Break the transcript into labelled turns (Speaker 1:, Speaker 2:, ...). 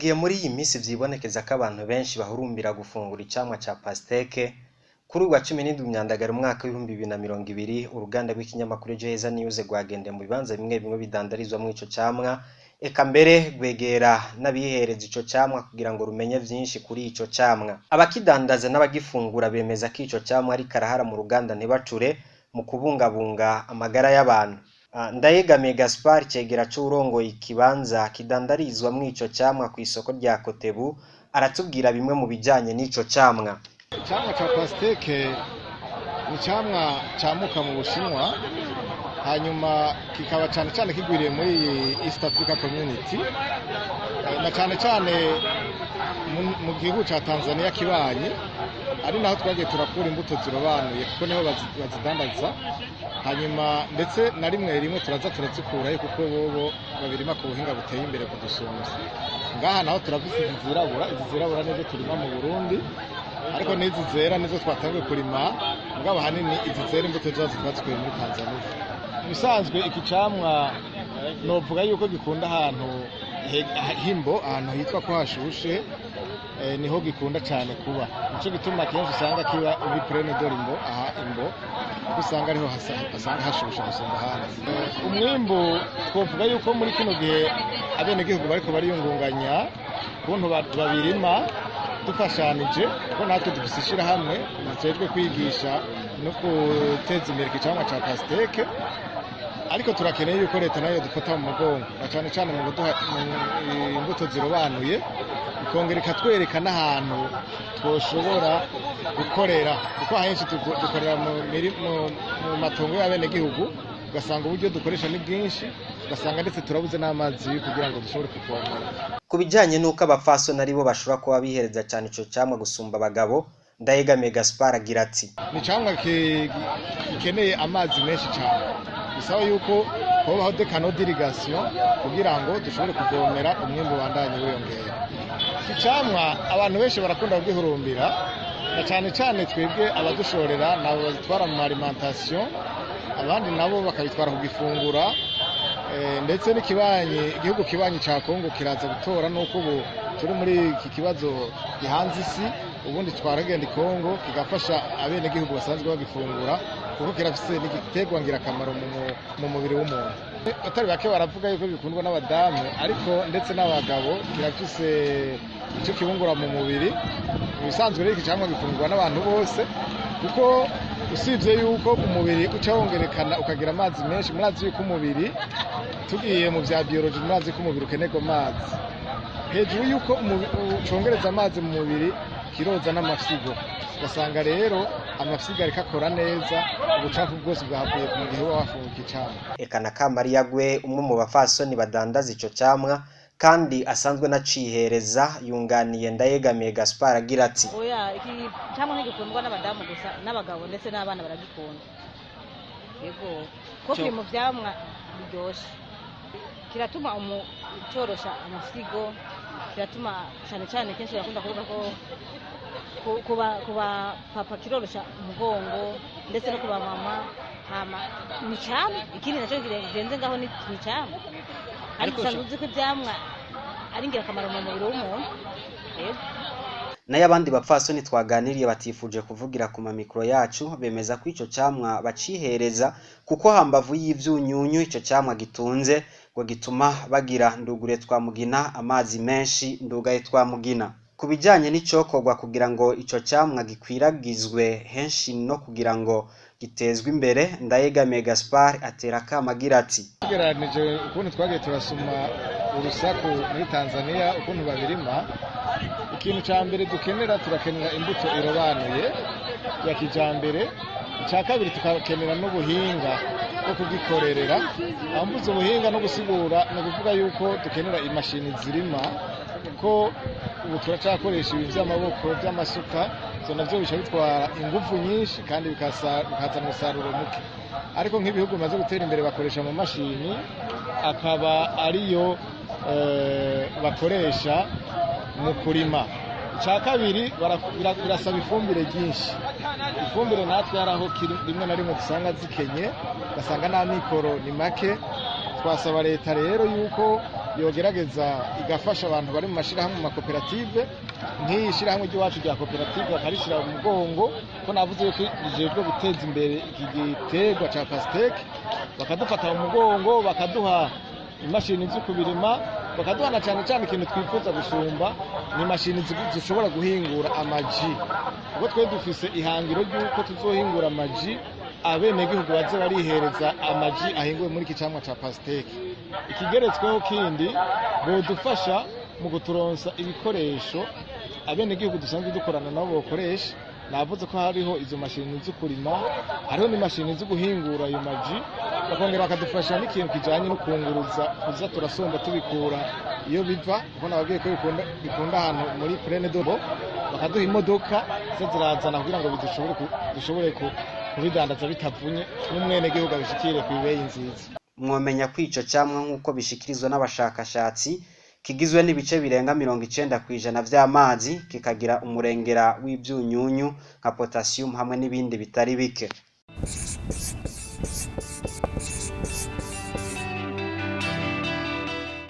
Speaker 1: Mu gihe muri iyi minsi vyibonekeza ko abantu benshi bahurumbira gufungura icamwa ca pastèque, kuri uyu wa 17 Myandagaro umwaka w'2020, uruganda rw'ikinyamakuru Ejo Heza News rwagendeye mu bibanza bimwe bimwe bidandarizwamwo ico camwa, eka mbere rwegera n'abihereza ico camwa kugira ngo rumenye vyinshi kuri ico camwa. Abakidandaza n'abagifungura bemeza ko ico camwa ari karahara mu ruganda ntibacure mu kubungabunga amagara y'abantu. Ndayegamiye Gaspard, cegera c'uwurongoye ikibanza kidandarizwamwo ico camwa kw'isoko rya Kotebu, aratubwira bimwe mu bijanye n'ico camwa.
Speaker 2: Icamwa ca pastèque ni icamwa camuka mu Bushinwa, hanyuma kikaba cane cane kigwiriye muri East Africa Community, na cane cane mu gihugu ca Tanzania kibanyi, ari naho twagiye turakura imbuto zirobanuye, kuko niho bazidandaza. Hanyuma ndetse na rimwe rimwe turaza turazikurayo, kuko bobo babirima ku buhinga buteye imbere kudusumvya. Ngaha naho turafise izi zirabura. Izi zirabura nizo turima mu Burundi, ariko n'izi zera nizo twatanguye kurima, mugabo ahanini izi zera imbuto zazo twazikuye muri Tanzania. Mu bisanzwe iki camwa novuga yuko gikunda ahantu himbo, ahantu hitwa ko hashushe, niho gikunda cyane kuba. Nico gituma kenshi usanga kiba uri plaine de l'Imbo, aha Imbo, kuko usanga ariho hasanga hashushe gusumba ahandi. Umwimbu twovuga yuko muri kino gihe abenegihugu bariko bariyungunganya kuntu babirima dufashanije, kuko natwe dufise ishirahamwe rijejwe kwigisha no guteza imbere icamwa ca pastèque. Ariko turakeneye yuko leta nayo dufata mu mugongo, na cane cane mu kuduha imbuto zirobanuye, ikongera ikatwereka n'ahantu twoshobora gukorera, kuko ahenshi dukorera mu matongo y'abenegihugu, ugasanga uburyo dukoresha ni bwinshi, ugasanga ndetse turabuze n'amazi kugira ngo dushobore kuvomera.
Speaker 1: Ku bijanye n'uko abapfasoni aribo bashobora kuba bihereza cane ico camwa gusumba abagabo, Ndayegamiye Gaspard agira ati:
Speaker 2: Ni icamwa gikeneye amazi menshi cyane, bisaba yuko hobaho des canaux d'irrigation kugira ngo dushobore kuvomera, umwimbu ubandanye wiyongera. Iki camwa abantu benshi barakunda kugihurumbira, na cyane cyane twebwe abadushorera nabo bazitwara mu alimentation, abandi nabo bakabitwara kugifungura, ndetse n'ikibanyi, igihugu kibanyi ca Kongo kiraza gutora. Nuko ubu turi muri iki kibazo gihanze isi, ubundi twaragenda i Kongo kigafasha abenegihugu basanzwe bagifungura, kuko kirafise n'igiterwa ngirakamaro mu mubiri w'umuntu. Batari bake baravuga yuko bikundwa n'abadamu, ariko ndetse n'abagabo kirafise icyo kibungura mu mubiri. Mu bisanzwe rero iki camwa gifungurwa n'abantu bose, kuko usibye yuko umubiri uca wongerekana ukagira amazi menshi, murazi yuko umubiri, tugiye mu bya biologie, murazi ko umubiri ukenerwa amazi. Hejuru yuko ucongereza amazi mu mubiri, kiroza n'amafyigo, ugasanga rero amafyigo ariko akora neza, ubucafu bwose bwahavuye mu gihe uba wafunguye icamwa.
Speaker 1: Eka na Kamariyagwe, umwe mu bafasoni badandaza ico camwa kandi asanzwe anacihereza, yunganiye Ndayegamiye Gaspard agira ati:
Speaker 3: Oya, iki camwa ntigikundwa n'abadamu gusa, n'abagabo ndetse n'abana baragikunda. Yego, ko kiri mu vyamwa biryoshe, kiratuma corosha amafyigo, kiratuma cane cane, kenshi barakunda kuvuga ko kuba papa kirorosha umugongo, ndetse no kuba mama. Hama ni camwa, ikindi naco kirenze ngaho ni camwa, ariko usanzwe uzi ko ivyamwa ari ingirakamaro mu mubiri w'umuntu. Yego.
Speaker 1: Nayo abandi bapfasoni twaganiriye batifuje kuvugira ku mamikro yacu bemeza ko ico camwa bacihereza kuko hambavu y'ivyunyunyu ico camwa gitunze, ngo gituma bagira ndugure twa mugina, amazi menshi ndugaye twa mugina. Ku bijanye n'icokorwa kugira ngo ico camwa gikwiragizwe henshi no kugira ngo gitezwe imbere, Ndayegamiye Gaspard atera akamo agira ati:
Speaker 2: Tugereranije ukuntu twagiye turasuma urusaku muri Tanzania, ukuntu babirima, ikintu cya mbere dukenera, turakenera imbuto irobanuye ya kijambere. Icya kabiri, tukakenera n'ubuhinga bwo kugikorerera. Aho mvuze ubuhinga no gusigura, ni ukuvuga yuko dukenera imashini zirima, kuko ubu turacyakoresha ibi by'amaboko by'amasuka. Ibyo navyo bica bitwara ingufu nyinshi kandi bikazana umusaruro muke. Ariko nk'ibihugu bimaze gutera imbere bakoresha mu mashini, akaba ariyo bakoresha mu kurima. Icya kabiri, birasaba ifumbire ryinshi. Ifumbire natwe hari aho rimwe na rimwe dusanga zikenye, ugasanga n'amikoro ni make. Twasaba leta rero yuko Yogerageza igafasha abantu bari mu mashyirahamwe, mu makoperative, nk'iyi shyirahamwe ry'iwacu rya koperative, bakarishyira mu mugongo, ko navuze yuko rijejwe guteza imbere iki giterwa cya pastèque, bakadufata mu mugongo, bakaduha imashini zo kubirima, bakaduha na cyane cyane ikintu twifuza gusumba ni imashini zishobora guhingura amaji, kuko twe dufise ihangiro ry'uko tuzohingura amaji, abenegihugu baze barihereza amaji ahinguwe muri iki camwa ca pastèque. Ikigeretsweho kindi, bodufasha mu kuturonsa ibikoresho abenegihugu dusanzwe dukorana nabo bokoresha. Navuze ko hariho izo mashini zo kurima, hariho n'imashini zo guhingura ayo maji, bakongera bakadufasha n'ikintu kijanye no kunguruza, kuza turasomba tubikura iyo biva, kuko nababwiye ko bikunda ahantu muri Plaine d'Obo, bakaduha imodoka zo zirazana kugira ngo dushobore kubidandaza bitavunye, n'umwenegihugu abishikire kw'ibeyi nziza.
Speaker 1: Mwomenya ko ico camwa, nk'uko bishikirizwa n'abashakashatsi, kigizwe n'ibice birenga 90% vy'amazi, kikagira umurengera w'ivyunyunyu nka potassium hamwe n'ibindi bitari bike.